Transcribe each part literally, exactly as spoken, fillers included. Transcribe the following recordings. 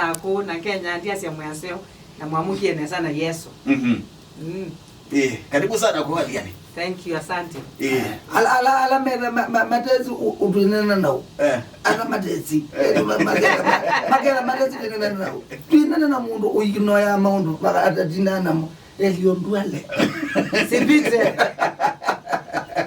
Naku na Kenya, ndiasya mwaseo, na mwamũkie nesa na Yesũ. Mhm. Mm. Eh, karibu sana kwa Athiani. Thank you, asante. Eh. Ala, ala, ala metha ma- ma- matesi u- utwinena nao. Eh. Ala matesi. Eh, ma- maketha ma- maketha matesi twinena nao. Twinena na mũndũ ũinoya maũndũ maka- atatinana namo. Elio Ndwale. Sipite.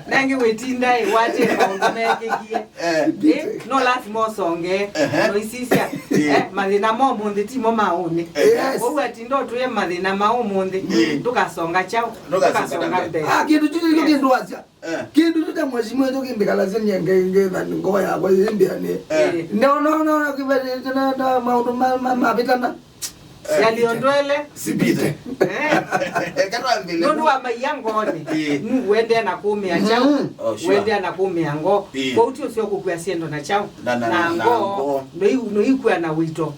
Nangi witinda ĩ, watie maũndũ mekĩkie. Eh. Eh, no lazima ũsonge. Ehe. No isisya. Eh. Eh, mathĩna ma ũmũnthĩ ti mo ma ũnĩ. Yes. Ũu atinda ũtwĩe mathĩna ma ũmũnthĩ. Eh. Ndũkasonga kyaũ. Ndũkasonga mbee. Ah, kĩndũ kĩu nĩkĩo kĩndũ wasya. Eh. Kĩndũ kĩu ta mheshimiwa nĩkĩo kĩmbĩkalasya nyie nge- ngetha ngoo yakwa yĩmbĩanĩe. Eh. No, no, no, no, kĩveti na, na maũndũ ma- ma- mavĩtana. Yalio ndwele. Sipite. Eh. Eka twambĩle. Nũndũ wa maiya ngoonĩ. Ĩĩ. Nu wendea na kũmĩa kyaũ. Mm. Oh, sure. Wendea na kũmĩa ngoo. Ĩĩ. Kwoou ti ũseo kũkua syĩndũ na kyaũ. Na- na- na- na ngoo. Ngoo. Ndoi- noikw'a na wĩto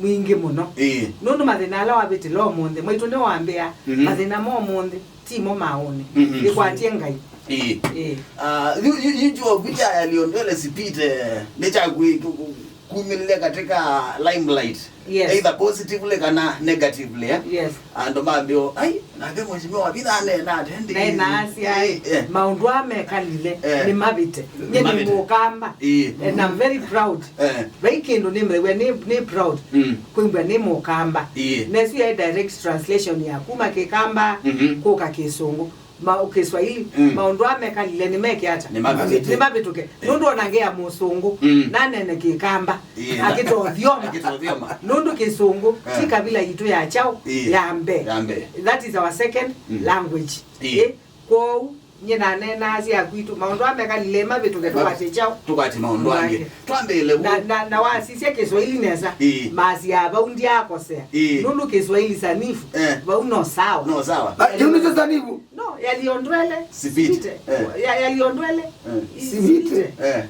mwingĩ mũno. Ĩĩ. Nũndũ mathĩna ala wavĩtĩla ũmũnthĩ, mwaitũ nĩwambĩa, mhm, mathĩna ma ũmũnthĩ ti mo ma ũnĩ. Mhm. Ĩkwatie Ngai. Ĩĩ. Ĩĩ. Ah, yu- yu- yu chuo kĩu kya Yalio Ndwele Sipite nĩ kya kwi- ku- ku- kumĩlile katika limelight. Yes. Either positively kana negatively, eh? Yes. Andũ mambĩo, ai, nake mheshimiwa Wavinya aneena ate ndi. Na naasya, eh, eh, maũndũ aa mekalile, eh, nĩ mavĩte. Nye nĩ mavĩte. Mũkamba. Eh. And I'm very proud. Eh. Vai kĩndũ nĩmethĩwa nĩ, nĩ proud. Mm. Kwĩmbwa nĩ Mũkamba. Eh. Nesu ya direct translation ya kuma Kĩkamba, mhm, kũka Kĩsũngũ. Ma- Kĩswahili, mm, maũndũ aa mekalile nĩmeke ata? Nĩmavĩtũke. Nĩmavĩtũke. Eh. Nũndũ ona ngea Mũsũngũ, mm, nanene Kĩkamba, ĩĩ, akĩtothyoma. Akĩtothyoma. Nũndũ Kĩsũngũ, eh, ti kavila yitũ ya kyaũ, ĩĩ, ya mbee. Ya mbee. That is our second, mm, language. Ĩĩ. Ĩ, kwoou, nyie naneenaa sya kwitũ, maũndũ aa mekalile mavĩtũke, tũkwate kyaũ? Tũkwate maũndũ angĩ. Angĩ. Twambĩĩle vu. Na, na, na wasisya Kĩswahili nesa, ĩĩ, masyaa vau ndyaakosea. Ĩĩ. Nũndũ Kĩswahili sanifu, eh, vau no sawa. No sawa. Ah, kĩu nĩkyo sanifu? No, yalio ndwele. Sipite. Sipite. Eh. Ya- yalio ndwele. Eh. Sipite. Eh.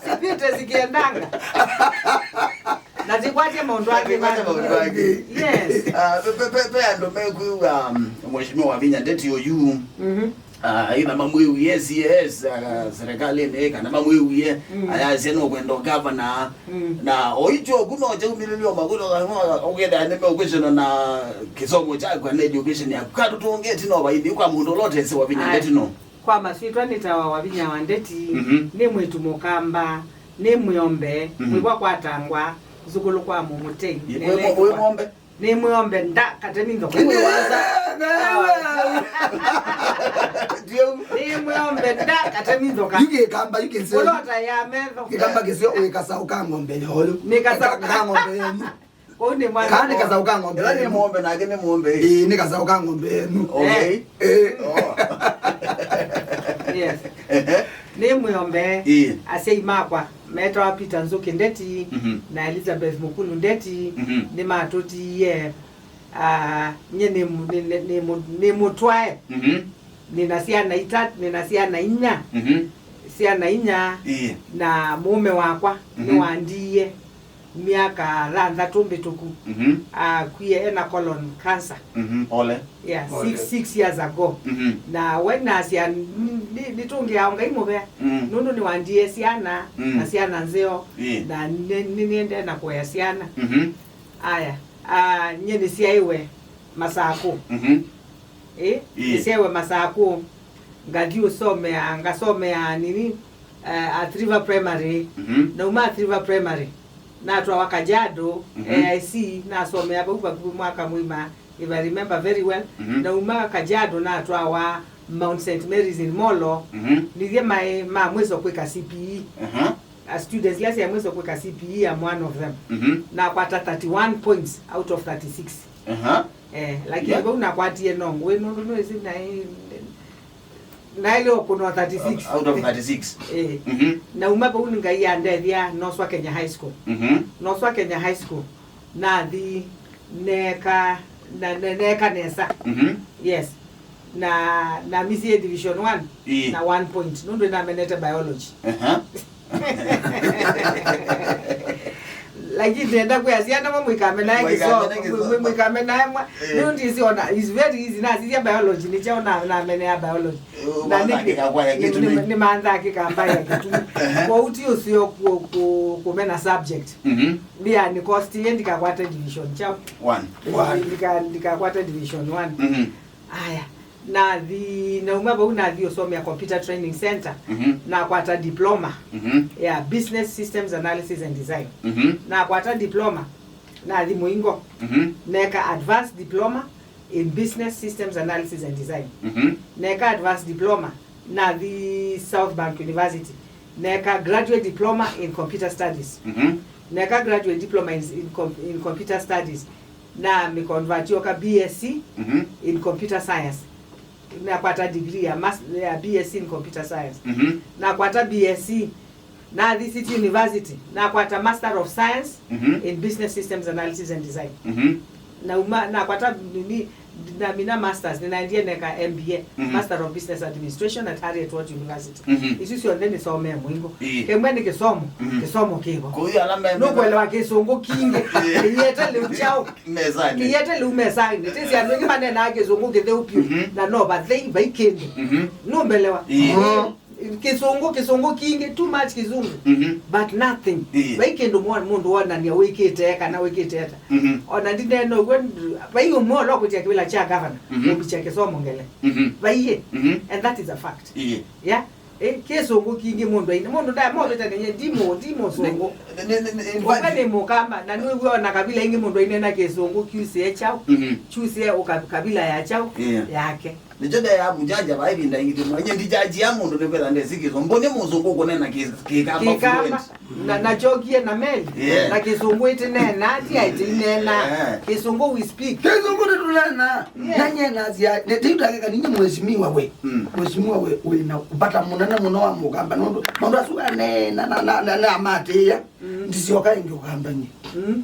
Sipite zikiendanga. Na zikwatya maũndũ angĩ. Zikwatya maũndũ angĩ. Yes. Ah, pe- pe- pe- pe andũ mekwĩw'a, um, Mheshimiwa Wavinya Ndeti ũyu. Mhm. Ah, either mamwĩwie C A S, ah, serikalini, kana mamwĩwie, mm, ayasya no kwenda ũgavana. Mm. Na oicho ku no chaumĩlĩlyo makũlyo kana ũkethĩa nĩ meũkwĩsĩna na kĩsomo kyaku kana education yaku. Katũtũnge ĩtina wa vaithi kwa mũndũ ũla ũtesĩ Wavinya Ndeti no. Kwa maswĩtwa nĩtawa Wavinya wa Ndeti, mhm, nĩ mwĩtu Mũkamba, nĩ mwĩombe, mhm, mwĩvwa kwatangwa, nzukulu kwa Mũmũtei. Wĩ mo- wĩ mombe? Nĩ mwĩombe nda katemi nthoka. Nĩ wasa. Nĩ mwĩombe nda katemi nthoka. Yu Kĩkamba, yu kĩseo. Ũlota ya metho. Kĩkamba kĩseo wĩ kasaũ ka ng'ombe yoyo. Nĩ kasaũ ka ng'ombe yenu. Ũu nĩ mwana. Kana nĩ kasaũ ka ng'ombe yenu. Ĩla nĩ ng'ombe nake nĩ ng'ombe. Ĩĩ, nĩ kasaũ ka ng'ombe yenu. Okay. Eh. Oh. Yes. Ehe. Nĩ mwĩombe. Ĩĩ. Asyai makwa metawa Peter Nzũkĩ Ndeti, mhm, na Elizabeth Mũkulu Ndeti, mhm, nĩmatũtiie. Ah, nye nĩ mu- nĩ- nĩ- nĩ mu- nĩ mũtwae. Mhm. Nĩna syana ita- nĩna syana inya. Mhm. Syana inya. Ĩĩ. Na mũũme wakwa, mhm, nĩwandiie myaka thanthatũ mbĩtũku. Mhm. Akwie ena colon cancer. Mhm. Pole. Yeah, pole. Six, six years ago. Mhm. Na we nasya, nĩ- nĩtũngĩaa Ngai mũvea. Mm. Nũndũ nĩwandiie syana, mm, na syana nzeo. Ĩĩ. Na nĩ- nĩ- nĩendee na kũea syana. Mhm. Aya, ah, nye nĩsyaĩwe Masakũ. Mhm. Ĩ, ĩĩ, nĩsyaĩwe Masakũ. Ngathi ũsomea, ngasomea nini, eh, Athi River Primary. Mhm. Nauma Athi River Primary, natwawa Kajiado, mhm, A I C, nasomea vau vakuvĩ mwaka mũima, if I remember very well. Mhm. Nauma Kajiado, natwawa Mount Saint Mary's in Molo. Mhm. Nithie maĩ ma mwĩso kwĩka C P E. Aha. A students ila sya mwĩso kwĩka C P E, I'm one of them. Mhm. Nakwata thirty-one points out of thirty-six. Aha. Eh, lakini, yeah, vau nakwatie no ngũĩ nũndũ nĩwĩsĩ naĩ- naĩle ũkũnwa thirty-six. Out of thirty-six. Eh. Mhm. Nauma vau Ngai andethia noswa Kenya High School. Mhm. Noswa Kenya High School. Nathi neeka na, na, neeka nesa. Mhm. Yes. Na, na misiie division one, ĩĩ, na one point. Nũndũ nĩnamenete biology. Aha. Lakini ndenda kwĩa syana mwa mũikamenae Mũikamenae kĩsomo, kĩsomo. Mũikamenae mwa. Eh. Nĩ ndisiona, it's very easy. Nasisya biology, nĩ kyaũ na, namenea biology. Eh, na nĩ, manthakĩka kwa ya nĩ, kĩtumi. Nĩ, nĩ manthakĩka mbaya kĩtumi. Ehe. Kwoou ti ũseo ku, ku, kũmena subject. Mhm. Ndia nĩ cost ye ndikakwate division kyaũ. One. One. Ndika, ndikakwate division one. Mhm. Aya. Nathi, nauma vau nathi ũsomea Computer Training Center. Mhm. Nakwata diploma Mhm. ya Business Systems Analysis and Design. Mhm. Nakwata diploma, nathi Mũingo. Mhm. Neka advanced diploma in Business Systems Analysis and Design. Mhm. Neka advanced diploma, nathi South Bank University. Neka graduate diploma in computer studies. Mhm. Neka graduate diploma in, in, com, in computer studies. Na mĩkonvati oka B S C Mhm. in computer science. Nakwata degree ya, mas, ya B S C in computer science. Mhm. Nakwata B S C, nathi City University, nakwata Master of Science Mhm. in Business Systems Analysis and Design. Mhm. Nauma, nakwata nini, namina masters, nĩnaendie neka M B A, Mhm. Master of Business Administration at Heriot Watt University. Mhm. Isu syonthe nĩsomee Mũingo. Ĩĩ. Kĩmwe nĩ kĩsomo, Mhm. kĩsomo kĩvo. Kũu ala me- Nũkwelewa kĩsũngũ kingĩ, Ĩĩ. kĩyĩete lĩu kyaũ. Mesanĩ. Kĩyĩete lĩu mesanĩ. Tĩsĩ andũ aingĩ maneenaa kĩsũngũ kĩtheu vyũ, Mhm. na no vathei, vai kĩndũ. Mhm. Nũmbelewa? Ĩĩ. Kĩsũngũ, kĩsũngũ kingĩ, too much kĩzungu, Mhm. but nothing. Ĩĩ. Vai kĩndũ mwa-, mũndũ wonania wĩkĩte kana wĩkĩte ata. Mhm. Ona ndineena ũguo, vai ũmwe ũla ũkũtia kĩvĩla kya gavana, Mhm. ũmbicha kĩsomo ngele. Mhm. Vaiĩ. Mhm. And that is a fact. Ĩĩ. Yeah. Eh, kĩsũngũ kingĩ mũndũ aine, mũndũ ndae movĩta nenye, ndimo, ndimo sũngũ. Nĩ, nĩ, nĩ, nĩ, in fact, ũka nĩ mũkamba, na nĩwĩw'a ona kavila ingĩ mũndũ ainena kĩsũngũ kyusĩe kyaũ, Mhm. kyusĩe ũka-, kavila ya kyaũ, Yeah. yake. Nĩkyo ndeea mũjanja va ĩvinda ingĩ tĩmwe. Nye ndijajia mũndũ nĩkwĩtha ndesi kĩsũngũ. Mbonye mũsũngũ kũnena kĩ-, kĩkamba Kĩkamba, fluent. na, na chokie na meli, Yeah. na kĩsũngũ ĩtĩnena, ti aĩtĩinena. Yeah. Kĩsũngũ we speak. Kĩsũngũ nĩtũnena. Yeah. Na nye nasya, nĩtĩutangĩka ninyi mheshimiwa we. Mm. Mheshimiwa we, wĩna vata mũnene mũno wa mũkamba. Nũndũ, maũndũ asu aneena, na, na, na, na, na matĩĩa. Mm. Ndisyoka ĩngĩ ũkambany'e. Mm.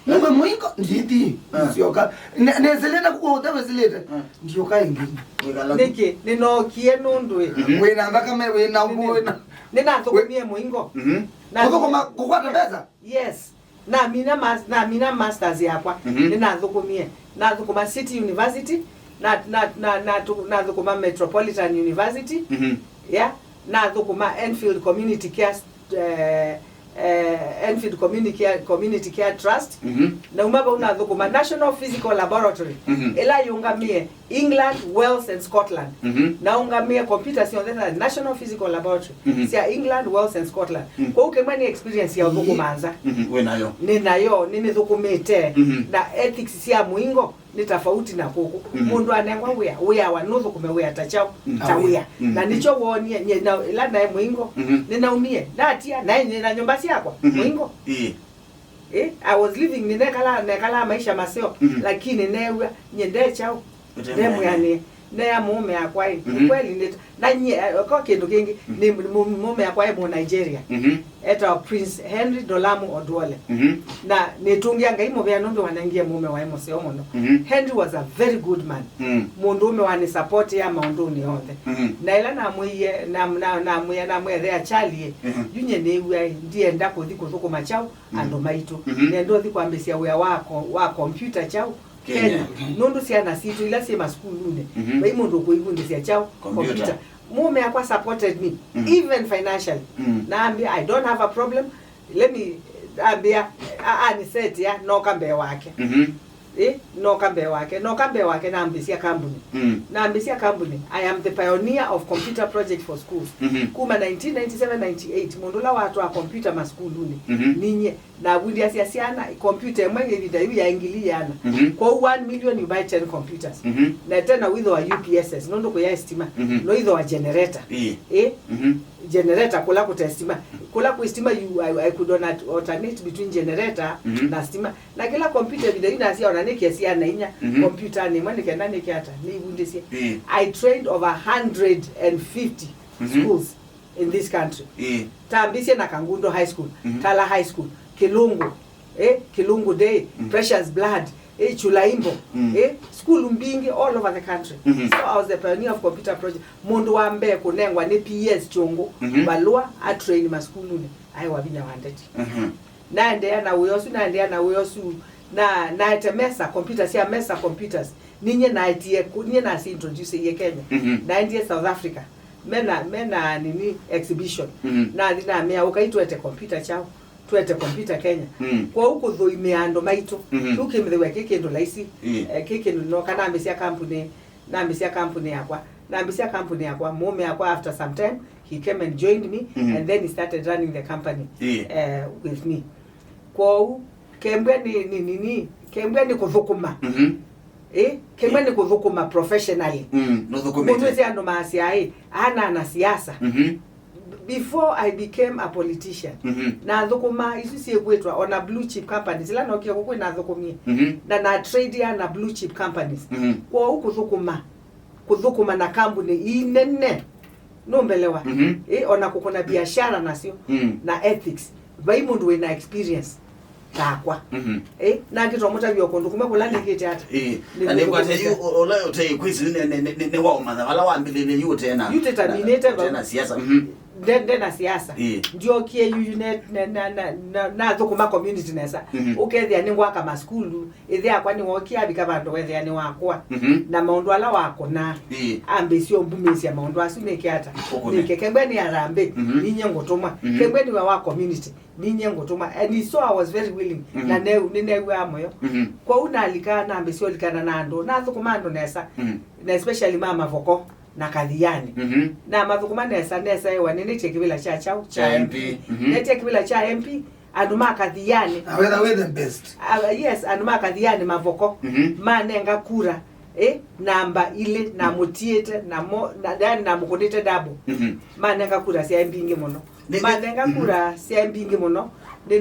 Nĩwe mũingo, ndithi, Ah. ndisyoka. Ne-, nesilĩte kuko ũte wĩsilĩte. Ah. Ndioka ĩngĩ. Wĩkala ku- Nĩkĩ? Nĩnookie nũndũ ĩ. Mhm. Wĩna nthakame, wĩna ũkũ, Nĩnĩ-, wĩna nĩnathũkũmie mũingo. Mhm. Na- Kũthũkũma, kũkwata mbesa? Yes. Namina mas-, namina masters yakwa. Mhm. Nĩnathũkũmie. Nathũkũma City University, na, na, na, na, nathũkũma Metropolitan University. Mhm. Yeah. Nathũkũma Enfield Community Care, eh, eh, Enfield Community Care, Community Care Trust. Mhm. Nauma vau nathũkũma National Physical Laboratory, Mhm. ĩla yũngamĩe England, Wales and Scotland. Mhm. Naũngamĩe computer syonthe na National Physical Laboratory Mhm. sya England, Wales and Scotland. Mhm. Kwoou kĩmwe nĩ experience ya ũthũkũma nza. Mhm. Wĩnayo. Nĩnayo, nĩnĩthũkũmĩte. Mhm. Na ethics sya mũingo nĩ tofauti na kũkũ. Mhm. Mũndũ anengwa wĩa, wĩawa nũthũkũme wĩa ta kyaũ, Mm. ta wĩa. Mm. Na nĩkyo woonie, nye, na ĩla naĩ mũingo, Mhm. nĩnaumie, natia, naĩ nĩ na nyũmba syakwa, Mhm. mũingo. Ĩĩ. Eh, I was living, nĩnekalaa, nekalaa maisha maseo, Mhm. lakini neew'a, nye nde kyaũ, Ũte nde mwĩanĩe. Mwĩanĩe. Nea mũũme akwa ĩ, Mhm. nĩ kweli nĩ, na nye, eh, ko kĩndũ kĩngĩ, Mm. nĩ mũ-, mũũme akwa ĩ mũ Nigeria. Mhm. Etawa Prince Henry Dolamu Oduole. Mhm. Na nĩtũngĩa Ngai mũvea nũndũ wanengie mũũme waĩ mũseo mũno. Mhm. Henry was a very good man. Mm. Mũndũũme wa nĩ support ya maũndũnĩ onthe. Mhm. Na ĩla namwĩie, na, na, namwĩa, namwĩa, "Thea Charlie, Mhm. yu nye nĩw'a ndienda kũthi kũthũkũma kyaũ Mhm. andũ maitũ. Mhm. Nenda ũthi kwambĩsya wĩa wa ko-, wa kompyuta kyaũ Kenya. Kenya." Nũndũ syana sitũ ila syĩ masukulunĩ, Mhm. vai mũndũ ũkũivundĩsya kyaũ Kompyuta. kompyuta. Mũũme akwa supported me, Mhm. even financially. Mhm. Naambĩa, "I don't have a problem. Let me," ambĩa, a-, anisetia, noka mbee wake. Mhm. Ĩ, noka mbee wake, noka mbee wake, nambĩsya kambuni. Mm. Nambĩsya kambuni, I am the pioneer of computer project for schools. Mhm. Kuma nineteen ninety-seven ninety-eight, mũndũ ũla watwaa computer masukulunĩ, Mhm. ninyie. Navundĩasya syana, computer ĩmwe ĩvinda yĩu yaĩ ngili ĩana. Mhm. Kwoou one million you buy ten computers. Mhm. Na tena wĩthĩwa U P Ss, nũndũ kũyaĩ stima, Mhm. no ĩthĩwa generator. Ĩĩ. Ĩ? Mhm. Generator kũla kũte stima. Kũla kwĩ stima, you, I, I could on-, alternate between generator Mhm. na stima. Na kĩla computer ĩvinda yĩu nasya ona nĩkĩe syana inya Mhm. computer nĩ ĩmwe nĩ kenda nĩke ata, nĩivundĩsye. Ĩĩ. I trained over a hundred and fifty Mhm. schools in this country. Ĩĩ. Tambĩsye na Kangundo High School, Mhm. Tala High School, Kĩlũngũ, eh, Kĩlũngũ Day, Mm. Precious Blood, eh, Chulaimbo, Mm. eh, sukulu mbingĩ all over the country. Mhm. So I was the pioneer of computer project. Mũndũ wa mbee kũnengwa nĩ P S Kyũngũ Mhm. valũa a train masukulunĩ aĩ Wavinya wa Ndeti. Mhm. Naendeea na wĩa ũsu, naendeea na wĩa ũsu, na naete Mesa, computer sya Mesa Computers. Ninye naetie ku-, ninye nasi introduce iye Kenya. Mhm. Naendie South Africa. Mena, mena nini, exhibition. Mhm. Nathi namea, "Ũkai twete computer chao. Twete computer Kenya." Mm. Kwoou kũthũimĩa andũ maitũ. Mhm. Kĩu kĩmĩthĩwa kĩ kĩndũ laisi. Ĩĩ. Eh, kĩ kĩndũ noka nambĩsya company, nambĩsya company yakwa. Nambĩsya company yakwa. Mũũme yakwa, after some time, he came and joined me, Mhm. and then he started running the company, Ĩĩ. eh, with me. Kwoou, kembwe nĩ, nĩ, nĩ, nĩ, kembwe nĩ kũthũkũma. Mhm. Eh, kembwe Ĩĩ. nĩ kũthũkũma professionally. Mm, nũthũkũmĩte. Mũndũ ĩsĩ andũ maasya, ĩ, ana na siasa. Mhm. Before I became a politician, Mhm. nathũkũma isu syĩkwĩtwa ona blue chip companies, ila nokie kũkwĩ nathũkũmie. Mhm. Na na trade ya na blue chip companies. Mhm. Kwoou kũthũkũma, kũthũkũma na kambuni ii nene, nũmbelewa. Mhm. Ĩ, ona kũkũna biashara nasyo, Mm. na ethics. Vai mũndũ wĩna experience takwa. Mhm. Ĩ, nake twamũtavya o kũndũ kũmwe kũla nĩkĩte ata. Ĩĩ. Nĩ na nĩkwate yu ũla ũtei kwisi nĩ, nĩ, nĩ, nĩ waũmanya vala wambĩlĩlye yu ũtena. Yu tĩtaminĩte vau. Ũtena siasa. Mhm. Nde, nde na siasa. Ĩĩ. Ndiokie yu, yu ne, ne, na, na, na, nathũkũma community nesa. Mhm. Ũkethĩa nĩngwaka masukulu, ĩthe yakwa nĩwokie avika vandũ wethĩa nĩwakũa. Mhm. Na maũndũ ala wakũnaa. Ĩĩ. Ambĩsye ũmbumĩsya maũndũ asu nĩke ata. Ũkũne. Nĩke kembwe nĩ Harambee, Mhm. ninye ngũtũmwa. Mhm. Kembwe nĩwe wa community. Ninye ngũtũma. And he saw I was very willing. Mhm. Na ne-, nĩneew'aa mũyo. Mhm. Kwoou nalika, nambĩsya ũlikana na andũ. Nathũkũma andũ nesa. Mhm. Na especially ma Mavoko na Kathiani. Mhm. Na mathũkũma nesa, nesa ewa, nĩnĩtie kĩvĩla kya kyaũ? Kya M P. Mhm. Netie kĩvĩla kya M P, andũ ma Kathiani. Na whether we're the best. Ah, yes, andũ ma Kathiani Mavoko. Mhm. Manenga kura. Ĩ, namba ilĩ, namũtiĩte, namo, na, yani namũkũnĩte double. Mhm. Manenga kura syaĩ mbingĩ mũno. Nĩ, nĩ, Manenga mhm. kura syaĩ mbingĩ mũno.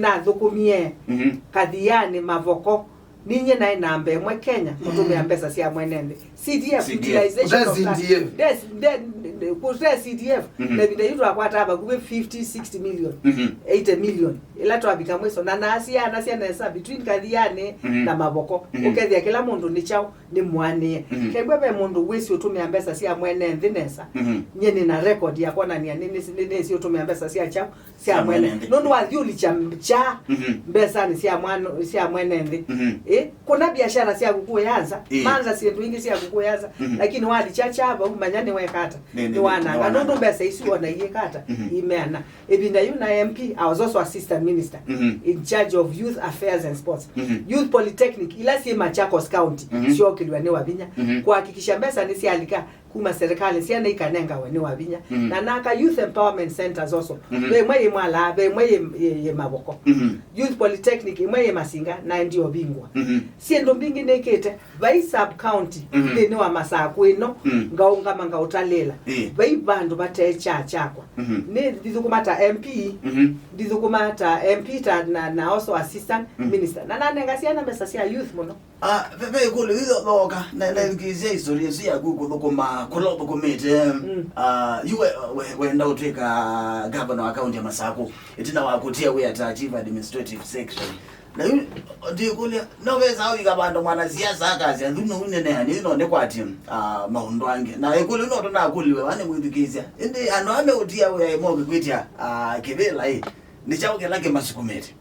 Nĩnathũkũmie Mhm. Kathiani Mavoko. Ninye naĩ namba ĩmwe Kenya, kũtũmĩa mbesa sya mwene nthĩ. C D F, C D F. Utilization of that. Nde, nde, nde, kũte C D F. Mhm. Na ĩvinda yu twakwataa vakuvĩ fifty, sixty million, Mhm. eighty million. Ĩla twavika mwiso. Na naasianasya nesa between Kathiani Mhm. na Mavoko. Mhm. Ũkethĩa kĩla mũndũ nĩ kyaũ. Nĩmũanĩe. Mhm. Kembwe ve mũndũ wĩsĩ ũtũmĩa mbesa sya mwene nthĩ nesa. Mhm. Nyie nĩ na record ya kwonania nĩ, nĩ, nĩ, nĩsĩ ũtũmĩa mbesa sya kyaũ, sya Sya mwene mwene nthĩ. Nũndũ wathyũlikya kya Mhm. mbesanĩ sya mwana, sya mwene nthĩ. Mhm. Ĩ, kũna biashara syaku kũya nza, Ĩ. manza syĩndũ ingĩ syaku kũya nza, Mhm. lakini walikya kya vau, manya nĩweka ata. Nĩ, nĩ, Nĩwananga. nĩwananga. Nũndũ mbesa isu ona iĩka ata, Mhm. imeana. Ĩvinda yu na M P, I was also assistant minister Mhm. in charge of youth affairs and sports. Mhm. Youth Polytechnic, ila syĩ Machakos County, Mhm. syookĩlw'a nĩ Wavinya. Mhm. Kũhakikisha mbesa nĩsyalika kuma serikali, syana ikanengawe nĩ Wavinya. Mhm. Na naka youth empowerment centers also. Mhm. Ve ĩmwe yĩ Mwala, ve ĩmwe yĩ, yĩ, yĩ Mavoko. Mhm. Youth Polytechnic ĩmwe yĩ Masinga, na ĩndĩ ovingwa. Mhm. Syĩndũ mbingĩ nĩkĩte. Vai sub county Mhm. nthĩnĩ wa Masakũ ĩno, Mm. ngaũngama ngaũtalĩla. Ĩ. Vai vandũ vate kyaa kyakwa. Mhm. Nĩ ndithũkũma ta M P, Mhm. ndithũkũma ta M P ta na, na also assistant Mm. minister. Na nanenga syana mbesa sya youth mũno. Ah, ve, ve ĩkũlyo ithooka, na, na ĩthukĩĩsya historia ĩsu yaku kũthũkũma, kũla ũthũkũmĩte. Mm. Ah, yu we, we, wenda ũtwĩka governor wa county ya Masakũ, ĩtina wa kũtia wĩa ta chief administrative secretary. Na yu ndĩkũlya, no vesa ũika vandũ mwanasiasa akasya, "Yu no ũneneanĩ, yu no nĩkwatie, ah, maũndũ angĩ." Na ĩkũlyo no tũnakũliwe, wa nĩ mwĩthukĩĩsya. Ĩndĩ andũ ame ũtia wĩa ĩmoke kwĩtya, ah, kĩvĩla ĩ, nĩ kyaũ kĩla kĩmasukumĩte?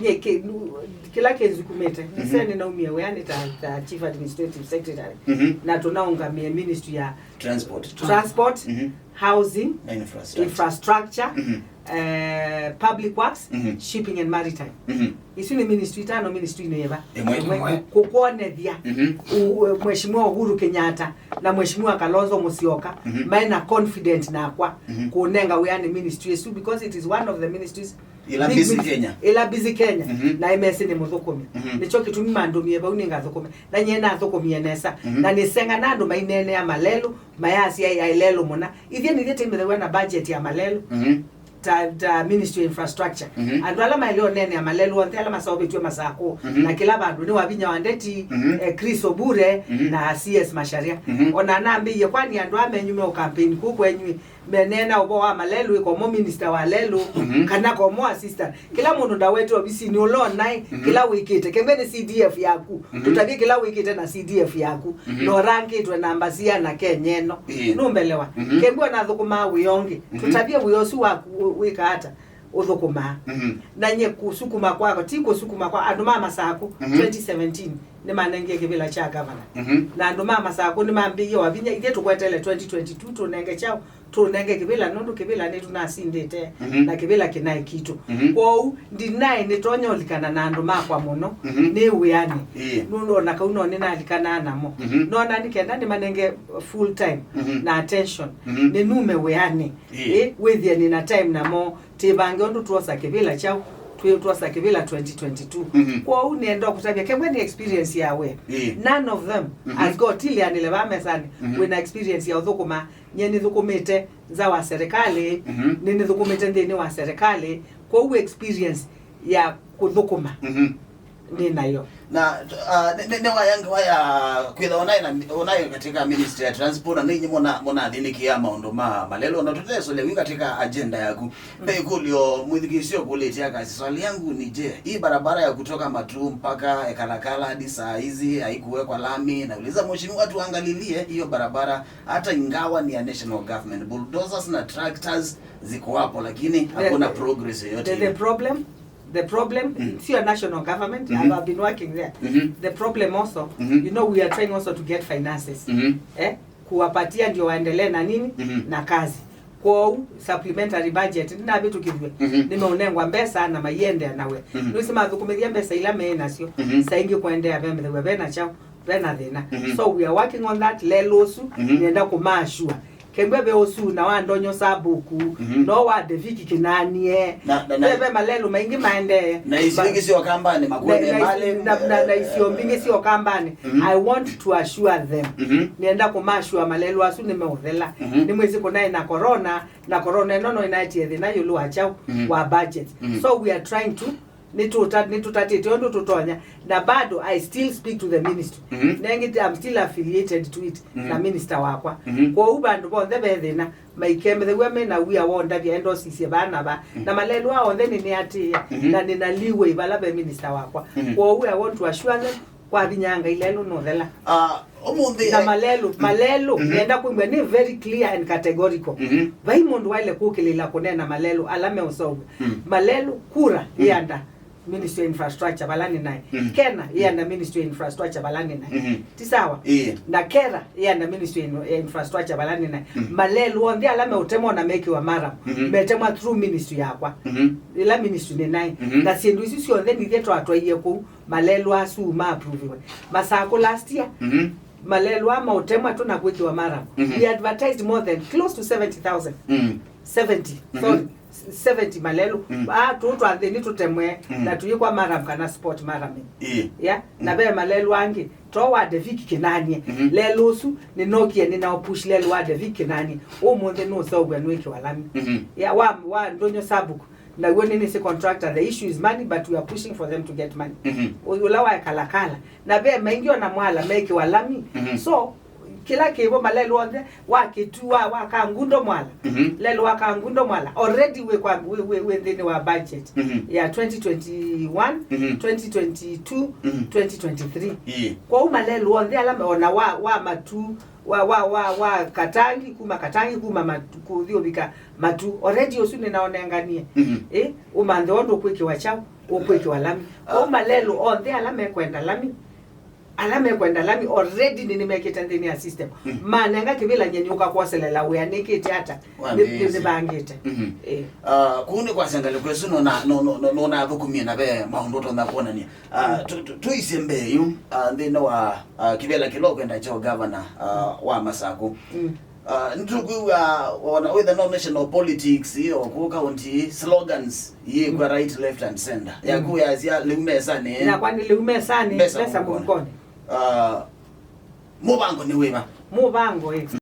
Nye kĩ-, nu-, kĩla kĩnzukumĩte, Mhm. nĩsene naumie wĩanĩ ta, ta chief administrative secretary. Mhm. Na tũnaũngamie ministry ya Transport. Transport, Mhm. housing, Na infrastructure. infrastructure, Mhm. eh, public works, Mhm. shipping and maritime. Mhm. Isu nĩ ministry itano, ministry nĩ ĩva? Ĩmwe. Ĩmwe. Ĩmwe. Kũkwonethya Mhm. u-, Mheshimiwa Uhuru Kenyatta na Mheshimiwa Kalonzo Musyoka Mhm. maĩ na confident nakwa Mhm. kũnenga wĩanĩ ministry ĩsu, because it is one of the ministries Ĩla big busy ministry, Kenya. ĩla busy Kenya, Mhm. na M S nĩ mũthũkũmi. Mhm. Nĩkyo kĩtumi mandũmie vau nĩngathũkũme. Na nyie nathũkũmie nesa. Mhm. Na nĩsengana andũ maineenea malelũ, mayasya ya lelũ mũna. Ithyĩ nithyĩ tĩmĩthew'a na budget ya malelũ. Mhm. Ta, ta Ministry of Infrastructure. Mhm. Andũ ala maĩle ũneenea malelũ onthe ala maseũvĩtw'e Masakũ. Mhm. Na kĩla vandũ nĩ Wavinya wa Ndeti, Mhm. eh, Chris Obure, Mhm. na C S Macharia. Mhm. Ona nambĩie, "Kwani andũ aa menyu me campaign kũu kwenyu, meneena ũvoo wa malelũ, ĩ komo minister wa lelũ, Mhm. kana komo assistant." Kĩla mũndũ ndawete ovisinĩ ũla ũnaĩ, Mhm. kĩla wĩkĩte. Kembwe nĩ C D F yaku. Mhm. Tũtavye kĩla wĩkĩte na C D F yaku. Mhm. Na ũrangĩtwe namba siana Kenya ĩno. Ĩĩ. Nũmbelewa. Mhm. Kembwe nathũkũmaa wĩa ũngĩ. Mhm. Tũtavye wĩa ũsu waku wĩ-, wĩka ata? ũthũkũmaa. Mhm. Na nyie kũsukuma kwakwa, ti kũsukuma kwa andũ ma Masaku, mhm, twenty seventeen nĩmanengie kĩvĩla kya gavana. Mhm. Na andũ ma Masaku nĩmambĩie wa vinya, ithyĩ tũkwetele twenty twenty-two tũnenge kyaũ, tũnenge kĩvĩla, nũndũ kĩvĩla nĩtũnasindĩte, mhm, na kĩvĩla kĩnaĩ kitũ. Mhm. Kwoou ndinaĩ nĩtonya ũlikana na andũ makwa mũno, mhm, nĩ wĩanĩ. Ĩĩ. Nũndũ ona kau no nĩnalikanaa namo. Mhm. Nona nĩ kenda nĩmanenge full time, mhm, na attention. Mhm. Nĩnume wĩanĩ. Ĩĩ. Ĩ, wĩthĩe nĩna time namo, tĩvange ũndũ twosa kĩvĩla kyaũ, twĩ twosa kĩvĩla twenty twenty-two. Mhm. Kwoou nĩenda kũtavya kemwe nĩ experience ya wĩa. Ĩĩ. None of them, mhm, has got, tilianĩle vaa mesanĩ, mhm, wĩna experience ya ũthũkũma. Nyie nĩthũkũmĩte nza wa serikali, mhm, nĩnĩthũkũmĩte nthĩnĩ wa serikali, kwoou experience ya kũthũkũma, mhm, nĩ nayo. Na uh, nĩ, nĩ, nĩ waya, waya kwĩtha onaye na onaye katika ministry ya transport, na ninyi mona mona thĩnĩkĩa maũndũ ma malelo, na tũtesolya wĩ katika agenda yaku. Ve ĩkũlyo mwĩthukĩĩsya ũkũlĩtye akasi, swali yangu ni je, hii barabara ya kutoka Matuu mpaka Ekalakala hadi saa hizi haikuwekwa lami? Nauliza mheshimiwa tuangalilie hiyo barabara, hata ingawa ni ya national government, bulldozers na tractors ziko hapo, lakini hakuna progress yoyote the, the ile. Problem, the problem, mm, sio national government, mm-hmm, I've been working there. Mm-hmm. The problem also, mm-hmm, you know, we are trying also to get finances. Mm-hmm. Eh? Kuwapatia ndio waendelee na nini? Mm-hmm. Na kazi. Kwoou supplementary budget ndinavĩtũkĩthw'e, mm-hmm, nĩmeũnengwa mbesa na maiendea nawe. Mm-hmm. Nĩwĩsĩ mathũkũmĩthya mbesa ila me nasyo, mm-hmm, saingĩ kũendeea vemethew'a vena kyaũ, vena thĩna. Mm-hmm. So we are working on that. Lelũ ũsu, mm-hmm, nĩenda kũmaashua. Kembwe ve ũsu na wa Ndonyo Sabuku, mm-hmm, no wa Deviki Kinanie. Na, na, na, ve, ve malelũ maingĩ maendee. Na isio ingĩ sio kambani, na, makuene na, mali, na, na, na isio mbingĩ sio kambani. Mm-hmm. I want to assure them. Mm-hmm. Nĩenda kũmaashua malelũ asu nĩmeũthela. Mm-hmm. Nĩmwĩsĩ kũnaĩ na corona, na corona ĩno no ĩnaetie thĩna ĩũlũ wa kyaũ, mm-hmm, wa budget. Mm-hmm. So we are trying to, nĩtũta- nĩtũtatĩte ũndũ tũtonya, na bado I still speak to the ministry. Mm-hmm. Nengĩ I'm still affiliated to it, mm-hmm, na minister wakwa. Mm-hmm. Kwoou vandũ vonthe ve thĩna, maikemethew'a mena wia wondavya endosisye vaa na vaa. Mm-hmm. Na malelũ aa onthe nĩnĩatĩĩa, mm-hmm, na nĩna leeway vala ve minister wakwa. Mm-hmm. Kwoou I want to assure them, kwa vinya Ngai lelũ nũthela. Ah, ũmũnthĩ, na eh, malelũ, mm, malelũ, mm-hmm, nenda kwĩw'a nĩ very clear and categorical. Mm-hmm. Vai mũndũ waĩle kũkĩlĩla kũneena malelũ ala meũseũvw'a. Mm. Malelũ, KURA, mm, yĩanda Ministry of Infrastructure vala nĩ naĩ. Mm. KeNHA, mm, yĩanda Ministry of Infrastructure vala nĩ naĩ. Mm-hmm. Ti sawa? Ĩĩ. Na KeRRA, yĩanda Ministry of Infrastructure vala nĩ naĩ. Mm. Malelũ onthe ala meũtemwa na mekĩwa maram, mm-hmm, metemwa through ministry yakwa. Mm-hmm. Ĩla ministry nĩ naĩ. Mm-hmm. Na syĩndũ isu syonthe nithyĩ twatwaie kũu. Malelũ asu ma approviwe. Masaku last year, mhm, malelũ aa maũtemwa tu na kwĩkĩwa maram. Mhm. We advertised more than close to seventy thousand. Mm. Seventy, mhm, sorry, seventy malelũ. Mm. Ah, tu twa nthĩnĩ tũtemwe, mm, na tũyĩkwa maram kana spot maram. Ĩĩ. Yeah? Na, mm, ve malelũ angĩ, to wa Deviki Kinanie. Mhm. Lelũ ũsu, nĩnokie, nĩna push lelũ wa Deviki Kinanie. Ũmũnthĩ nũseũvw'a nwĩkĩwa lami. Mhm. Yeah, wa, wa Ndonyo Sabuku. Naw'o nĩnĩsĩ contractor, the issue is money, but we are pushing for them to get money. Mhm. Ũ-, ũla wa Kalakala. Na ve maingĩ ona Mwala mekĩwa lami. Mhm. So, kĩla kĩvo malelũ onthe, wa Kĩtu, wa, wa Kangundo Mwala. Mhm. Lelũ wa Kangundo Mwala. Already wĩ kwa, wĩ, wĩ, wĩ nthĩnĩ wa budget, mhm, ya twenty twenty-one, mhm, twenty twenty-two, mhm, twenty twenty-three. Ĩĩ. Kwoou malelũ onthe ala me-, ona wa, wa Matu, wa, wa, wa, wa Katangi, kuma Katangi, kuma Matu, kũthi ũvika Matu, already ũsu nĩnaũnenganie. Mhm. Ĩ, ũmanthe ũndũ ũkwĩkĩwa kyaũ, ũkwĩkĩwa lami. Ah. Kwoou malelũ onthe ala mekwenda lami, ala mekwenda lami, already nĩnĩmekĩte nthĩnĩ ya system. Mhm. Manenga kĩvĩla nyeni ũka kwoselela wĩa nĩkĩte ata, nĩ-, nĩ-, nĩvangĩte. Mhm. Ĩ. Ah, kũu nĩ kwasya ngalĩko ĩsu nona-, no-, no-, no-, nonathũkũmie na ve maũndũ ũtonya kwonania. Ah, mm, tu-, tu-, tuisye mbee yu, ah, nthĩnĩ wa, ah, kĩvĩla kĩla ũkwenda kyo gavana, ah, wa Masaku. Mm. Ah, nĩtũkwĩw'a ona wĩtha no national politics, ĩyo kũ county slogans, yĩkw'a, mm, right, left and center. Mm. Yaku yasya lĩu mesanĩ. Yakwa nĩ lĩu mesanĩ, mbesa, mbesa mũkonĩ, mũkonĩ. Ah, mũvango nĩ wĩva? Mũvango, ĩ. Mm.